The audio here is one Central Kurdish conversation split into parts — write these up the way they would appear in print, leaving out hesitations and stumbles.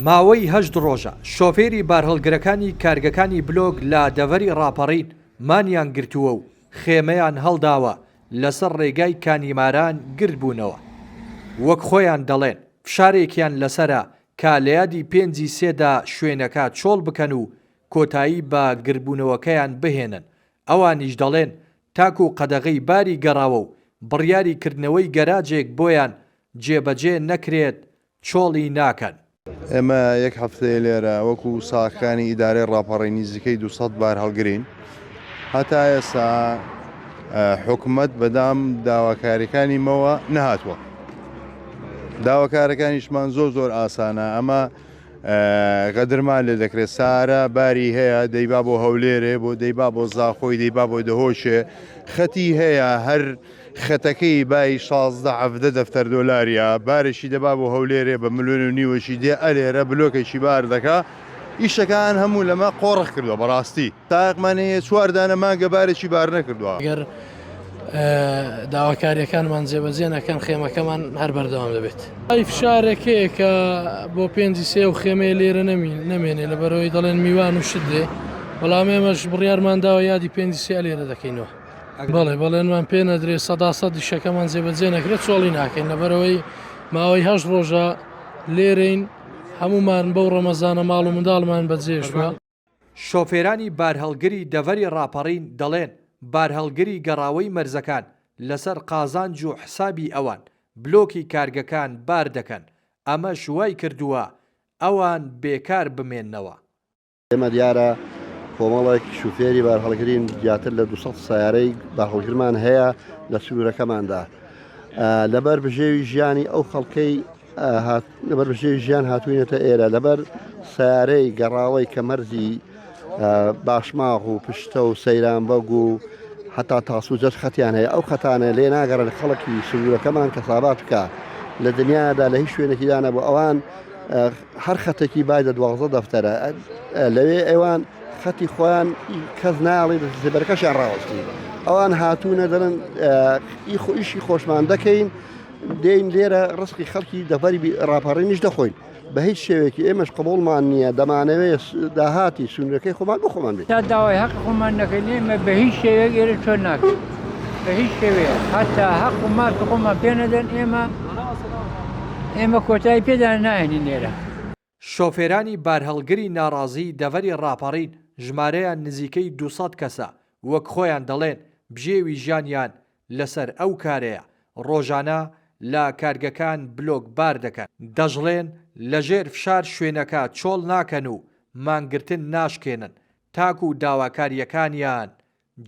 ماوەی هەشت ڕۆژە شۆفێری بارهەڵگرەکانی کارگەکانی بلۆک لە دەڤەری ڕاپەڕین مانیان گرتووە و خێمەیان هەڵداوە لەسەر ڕێگای کانیماران گردبوونەوە. وەک خۆیان دەڵێن فشارێکیان لەسەرە کە لە یادی پێنجی سێدا شوێنەکە چۆڵ بکەن و کۆتایی بە گردبوونەوەکەیان بهێنن، ئەوانیش دەڵێن تاکو قەدەغەی باری گەڕاوە و بڕیاری کردنەوەی گەراجێک بۆیان جێبەجێ نەکرێت چۆڵی ناکەن. ئێمە یەک هەفتەیە لێرە وەکو ساغەکانی ئیدارەی ڕاپەڕین نزیکەی 200 بار هەڵگرین هەتا ئێستا حکومەت بەدام داواکاریەکانی مەوە نەهاتووە داواکارەکانیشمان زۆر زۆر ئاسانە ئەمە غەدرمان لێ دەکرێت سارە باری هەیە دەیبا بۆ هەولێرێ بۆ دەیبا بۆ زاخۆی دەیبا بۆ دهۆکێ خەتی هەیە هەر خەتەکەی بای 16 حەڤدە دەفتەر دۆلاریە بارێکی دەبا بۆ هەولێرێ بە ملیۆن و نیوەکی دێ ئەلێرە بلۆکێکی بار دەکا ئیشەکان هەموو لەمە قۆڕخ کردوە بەڕاستی تاقمان هەیە چوار دانە مانگە بارێکی بار نەکردوە. گەر داواکاریەکانمان جێبەجێ نەکەن خێمەکەمان هەر بەردەوام دەبێت. ئەی فشارێک هەیە کە بۆ پێنجی سێ و خێمەیە لێرە نەمێنێ لەبەرەوەی دەڵێن میوان و شت دێ بەڵام ئێمەش بڕیارمان داوە یادی پێنجی سێ لێرە دەکەینەوە. بەڵێ بەڵێنمان پێ نەدرێ سەدا سەد ئیشەکەمان جێبەجێ نەکرێت چۆڵی ناکەین لەبەرەوەی ماوەی هەشت ڕۆژە لێرەین هەمومان بەو ڕەمەزانە ماڵ و منداڵمان بەجێشوە. شۆفێرانی بارهەڵگری دەڤەری ڕاپەڕین دەڵێن، بارهەڵگری گەڕاوەی مەرزەکان لەسەر قازانج و حسابی ئەوان بلۆکی کارگەکان بار دەکەن، ئەمەش وایکردووە ئەوان بێکار بمێننەوە. ئێمە دیارە کۆمەڵێک شوفێری بارهەڵگرین زیاتر لە 200 سیارەی بارهەڵگرمان هەیە لە سنوورەکەماندا لەبەر بژێوی ژیانی ئەو خەڵکەی لەبەر بژێوی ژیان هاتوینەتە ئێرە لەبەر سیارەی گەڕاوەی کە مەرزی باشماغ و پشتە و سەیران بەگ و هەتا تاسوجەش خەتیان هەیە ئەو خەتانە لێ ناگەڕن خەڵکی سنوورەکەمان کە سابات بکە لە دنیادا لە هیچ شوێنێکیدا نەبوو ئەوان هەر خەتێکی بای لە 12 دەفتەرە لەوێ ئەوان خەتی خۆیان کەس ناڵی زبەرەکەشیان ڕاوەستی ئەوان هاتوونە دەرن ئیشی خۆشمان دەکەین دێین لێرە ڕسقی خەڵکی دەڤەری ڕاپەڕینیش دەخۆین بە هیچ شێوێکی ئێمەش قبوڵمان نییە دەمانەوێت داهاتی سنوورەکەی خۆمان بۆ خۆمان بێت. تا داوای هەقی خۆمان نەکەین ئێمە بە هیچ شێوەیەک ئێرە چۆن ناکەین بە هیچ شێوەیەک هەتا هەق و مافی خۆمان پێ نەدەن ئێمە ئێمە کۆتایی پێدا ناهێنین لێرە. شۆفێرانی بارهەڵگری ناڕازیی دەڤەری ڕاپەڕین ژمارەیان نزیکەی 200 کەسە، وەک خۆیان دەڵێن بژێوی ژیانیان لەسەر ئەو کارەیە، ڕۆژانە لە کارگەکان بلۆک بار دەکەن. دەشڵێن، لەژێر فشار شوێنەکە چۆڵ ناکەن و مانگرتن ناشکێنن تاکو داواکارییەکانیان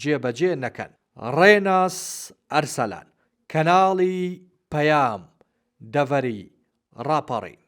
جێبەجێ نەکەن. ڕێناس ئەرسەلان، کەناڵی پەیام، دەڤەری ڕاپەڕین.